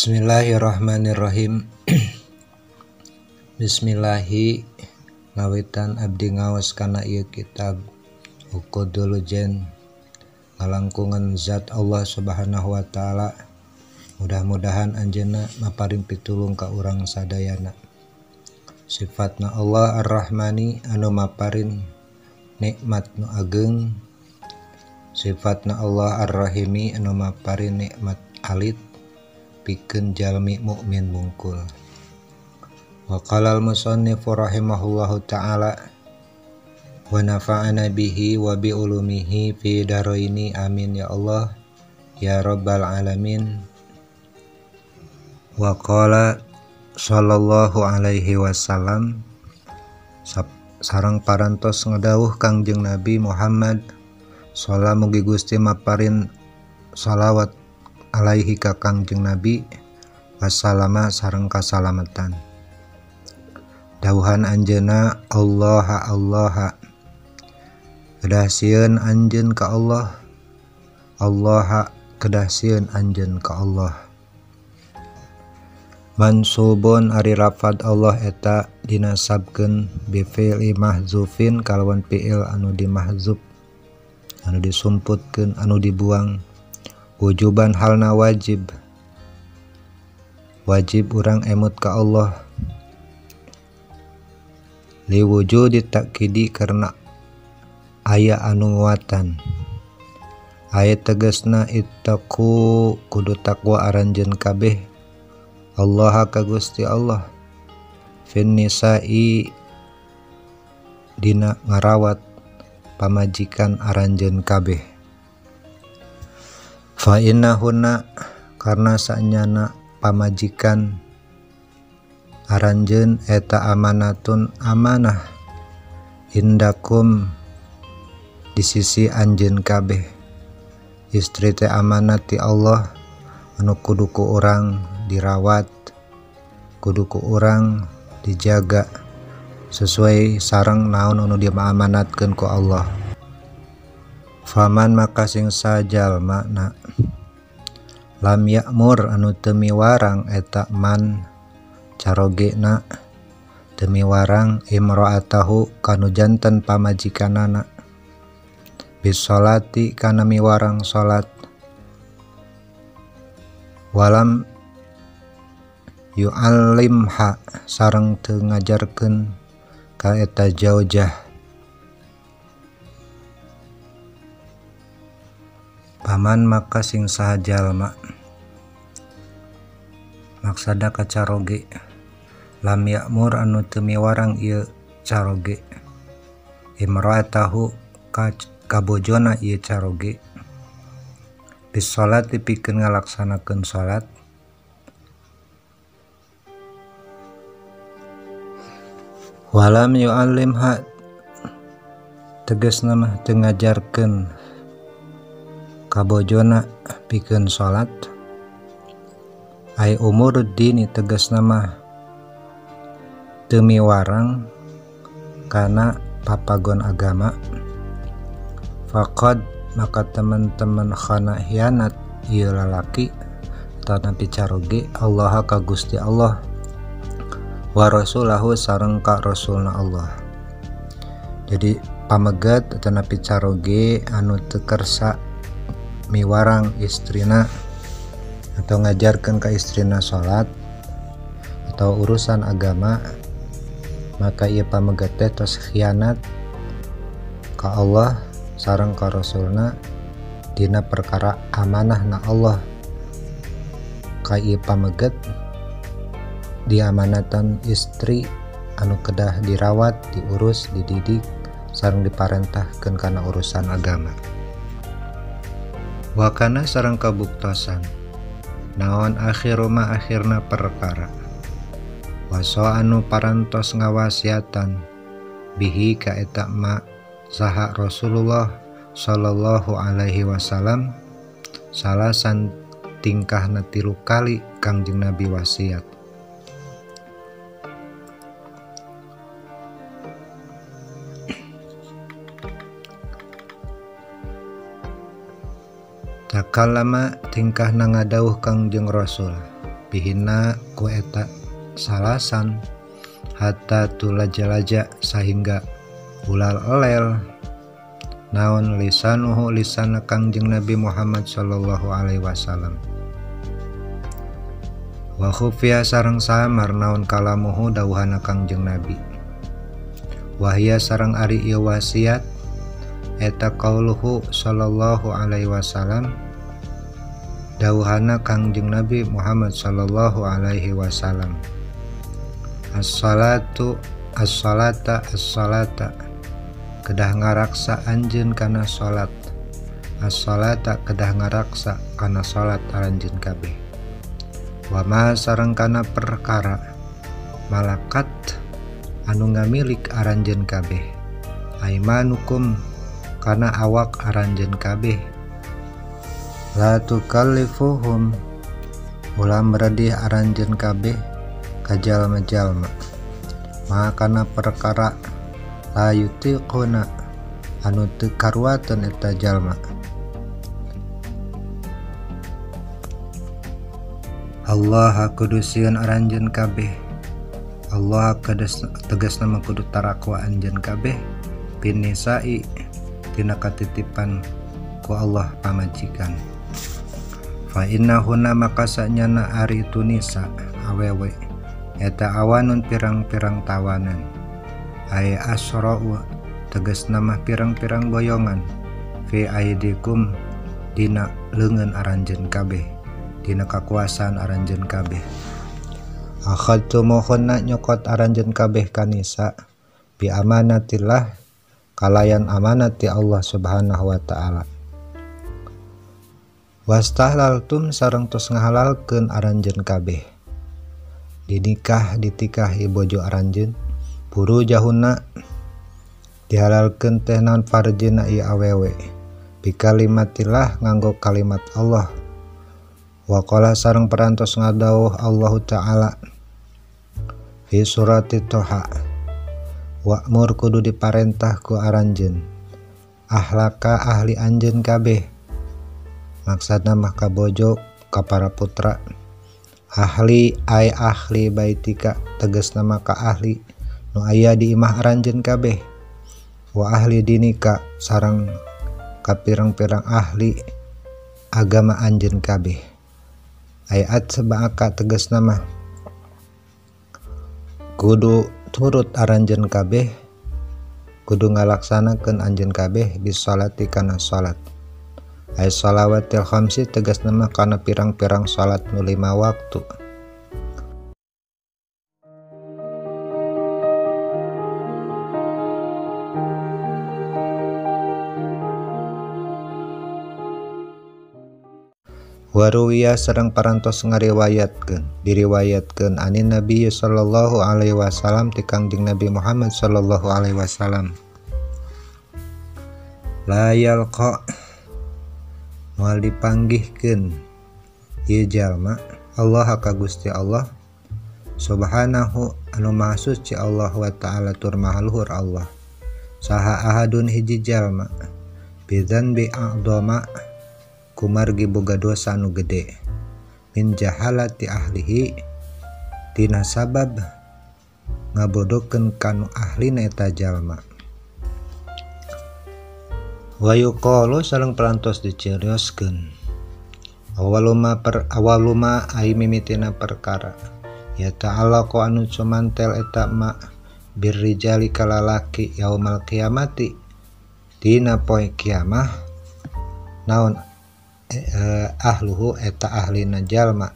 Bismillahirrahmanirrahim. Bismillahi ngawitan abdi ngaos kana ieu kitab Uqudul Lujain ngalangkungan zat Allah Subhanahu wa taala. Mudah-mudahan anjeunna maparin pitulung ka urang sadayana. Sifatna Allah Ar-Rahmani anu maparin nikmat nu ageng. Sifatna Allah Ar-Rahimi anu maparin nikmat alit pikeun jalmi mukmin mungkul. Wa qala al-musannifu rahimahullahu ta'ala wa nafa'ana bihi wa bi ulumihi fi daraini amin ya Allah ya rabbal alamin. Wa qala sallallahu alaihi wasallam, sareng parantos ngadawuh Kangjeng Nabi Muhammad sallallahu mugi Gusti maparin salawat alaihi ka Kangjeng Nabi wassalama sareng kasalamatan. Dawuhan anjeunna Allah Allah, kedah sieun anjeun ka Allah, Allah kedah sieun anjeun ka Allah. Mansubun ari lafad Allah eta dinasabkeun bi fi'li mahzufin kalawan fi'il anu dimahzuf, anu disumputkeun, anu dibuang. Wujuban halna wajib, wajib urang emut ka Allah. Liwujudi takkidi karena aya anu nguatan. Aya tegasna ittaqu kudu takwa aranjeun kabeh Allah ka Gusti Allah fin nisa'i dina ngarawat pamajikan aranjeun kabeh. Fa innahunna karena sanyana pamajikan aranjeun eta amanatun amanah indakum di sisi anjeun kabeh. Istri teh amanat ti Allah anu kudu ku urang dirawat, kudu ku urang dijaga sesuai sareng naon anu diamanatkeun ku Allah. Faman maka sing sajalma na lam ya'mur anu teu miwarang eta man carogena teu miwarang imra'atahu kanu janten pamajikanana bisolati kana miwarang salat walam yu'allimha sareng teu ngajarkeun ka eta jaujah. Paman maka sing saha jalma maksada ka caroge lam ya'mur anu teu miwarang ieu caroge imra'atahu ka kabojona ieu caroge bisolati pikeun ngalaksanakeun salat walam yu'allimha tegasna mah teu ngajarkeun kabojona pikeun salat ai umur dini tegasna mah teu miwarang kana papagon agama. Faqad maka teman-teman khana hianat ieu lalaki tanapi caroge Allah ka Gusti Allah wa rasulahu sareng ka rasulna Allah. Jadi pamegat tanapi caroge anu teu kersa miwarang istrina atau ngajarkeun ka istrina salat atau urusan agama, maka ieu pamegat teh tos khianat ka Allah sareng ka rasulna dina perkara amanahna Allah. Ka ieu pamegat diamanatan istri anu kedah dirawat, diurus, dididik sareng diparentahkeun kana urusan agama. Wakana sareng kabuktosan naon akhiru ma akhirna perkara waso anu parantos ngawasiatan bihi ka eta ma saha Rasulullah sallallahu alaihi wasallam salasan tingkahna 3 kali Kangjeng Nabi wasiat. Takalama tingkahna ngadawuh Kangjeng Rasul bihina ku eta salasan hatta tulaja-laja sahingga ulal elel naon lisanuhu lisana Kangjeng Nabi Muhammad sallallahu alaihi wasallam. Wa khufiya sareng samar naon kalamuhu dawuhana Kangjeng Nabi. Wahia sareng ari ieu wasiat eta qauluhu sallallahu alaihi wasallam dawuhana Kangjeng Nabi Muhammad sallallahu alaihi wasallam. As-salatu as-salata as-salata kedah ngaraksa anjeun kana salat. As-salata kedah ngaraksa kana salat aranjeun kabeh. Wa ma sareng kana perkara malakat anu ngamilik aranjeun kabeh. Aimanukum kana awak aranjeun kabeh. La tukallifuhum ulah meredih aranjeun kabeh ka jalma-jalma ma kana perkara la yutiquna anu teu karuateun eta jalma. Allah kudu sieun aranjeun kabeh. Allah tegasna mah kudu tarakwa anjeun kabeh pinisai tina katitipan ku Allah pamajikan. Fa innahunna maka sanyana ari itu nisa awewe eta awanun pirang-pirang tawanan ay asra'u tegasna mah pirang-pirang boyongan fi aidikum dina leungeun aranjeun kabeh dina kakuasaan aranjeun kabeh. Akhadtumuhunna nyokot aranjeun kabeh kanisa bi amanatillah kalayan amanati Allah subhanahu wa ta'ala. Wastahlaltum sareng tos ngahalalkeun aranjeun kabeh dinikah ditikahi bojo aranjeun purujahunna dihalalkeun teh naon farjina ieu awewe bikalimatillah nganggo kalimat Allah. Wa qala sareng parantos ngadawuh Allahu ta'ala fi surati Toha wa'mur kudu diparentah ku aranjeun ahlaka ahli anjeun kabeh maksudna mah ka bojo ka para putra ahli ay ahli baitika tegasna mah ka ahli nu aya di imah aranjeun kabeh wa ahli dinika sareng ka pirang-pirang ahli agama anjeun kabeh ayat sebaaka tegasna mah kudu turut aranjeun kabeh kudu ngalaksanakeun anjeun kabeh bisolati kana salat ay shalawatil khamsi tegasna mah kana pirang-pirang salat nu 5 waktu. Waruwiya sareng parantos ngariwayatkeun diriwayatkeun anin Nabi sallallahu alaihi wasallam ti Kangjeng Nabi Muhammad sallallahu alaihi wasallam la yalqa moal dipanggihkeun ieu jalma Allah ka Gusti Allah subhanahu anu maha suci Allah wa ta'ala tur maha luhur Allah saha ahadun hiji jalma bidzanbi a'dhama kumargi boga dosa anu gede min jahalati ahlihi tina sabab ngabodokeun kanu ahlina eta jalma. Wa yuqalu sareng parantos dicarioskeun awaluma ai mimitina perkara ya ta'ala ko anu cumantel eta ma birrijali kalalaki yaumal kiamati dina poe kiamah naon ahluhu eta ahlina jalma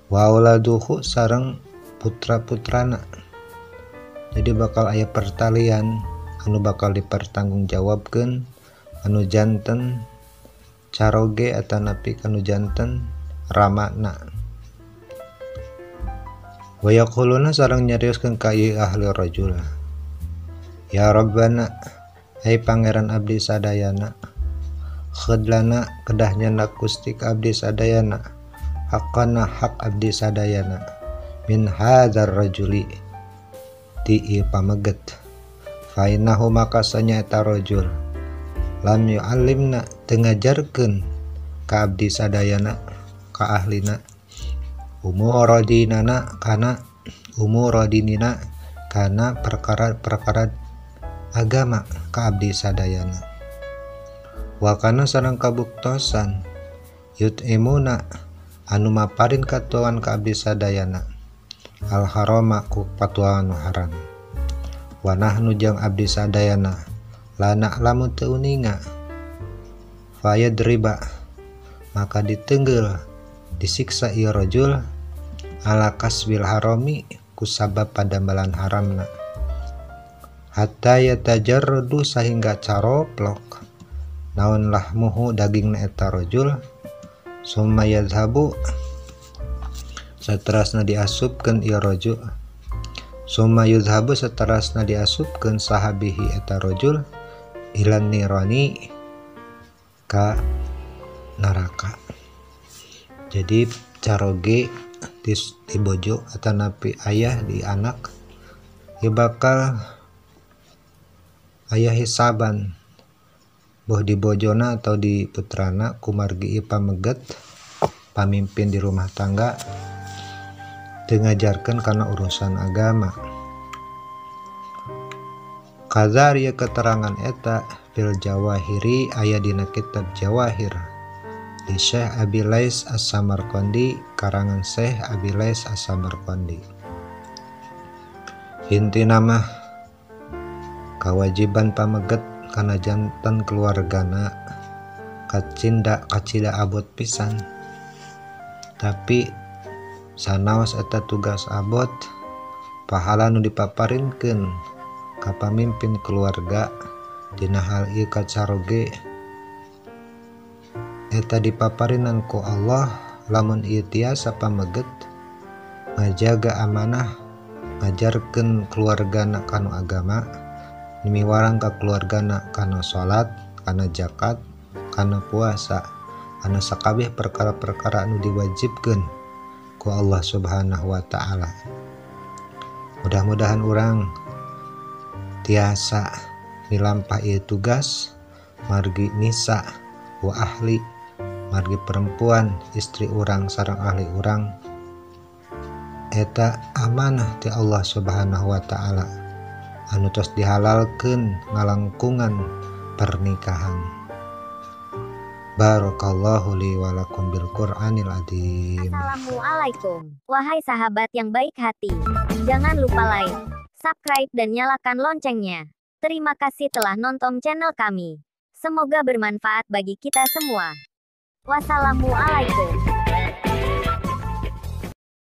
wa auladuhu sareng putra-putrana. Jadi bakal aya pertalian anu bakal dipertanggungjawabkeun anu janten caroge atanapi kanu janten ramana. Wa yaquluna sareng nyarioskeun ka ieu ahli rajul ya rabbana hai pangeran abdi sadayana khadlana kedah nyandak Gusti ka abdi sadayana haqqana hak abdi sadayana min hadzal rajuli ti ieu pameget fa innahu maka sanya eta rajul lam yu'allimna teu ngajarkeun ka abdi sadayana ka ahlina umuradinana kana umuradinina kana perkara-perkara agama ka abdi sadayana wa kana sareng kabuktosan yut'imuna anu maparin katuangan ka abdi sadayana al harama ku patuangan nu haram wa nahnu jeung abdi sadayana la na'lamu teu uninga fayadriba maka ditenggel disiksa ieu rajul ala kasbil harami kusabab padamelan haramna hatta yatajarradu sahingga caroplok naon lahmuhu dagingna eta rajul summa yadhhabu saterasna diasupkeun ieu rajul summa yadhhabu saterasna diasupkeun sahabihi eta rajul ilan nirani ka neraka. Jadi caroge di bojo atau napi ayah di anak ya bakal ayah hisaban boh di bojona atau di putrana kumargi ieu pameget pamimpin di rumah tangga teu ngajarkeun kana urusan agama. Kazar ieu keterangan eta fil Jawahiri aya dina kitab Jawahir di Syekh Abi Lais As-Samarqandi karangan Syekh Abi Lais As-Samarqandi. Intina mah kawajiban pameget kana jantan keluargana kacinda kacida abot pisan, tapi sanaos eta tugas abot pahala nu dipaparinkeun ka pamimpin keluarga dina hal ieu kacaroge eta dipaparinan ku Allah lamun ieu tiasa pameget ngajaga amanah ngajarkeun keluargana kanu agama miwarang ka keluargana kana salat kana zakat kana puasa kana sakabeh perkara-perkara anu diwajibkeun ku Allah Subhanahu wa taala. Mudah-mudahan urang tiasa milampah ieu tugas margi nisa wa ahli margi perempuan istri urang sareng ahli urang eta amanah ti Allah Subhanahu wa taala anu tos dihalalkeun ngalangkungan pernikahan. Barakallahu li wa lakum bil Qur'anil azim. Assalamualaikum wahai sahabat yang baik hati. Jangan lupa like, subscribe dan nyalakan loncengnya. Terima kasih telah nonton channel kami. Semoga bermanfaat bagi kita semua. Wassalamualaikum.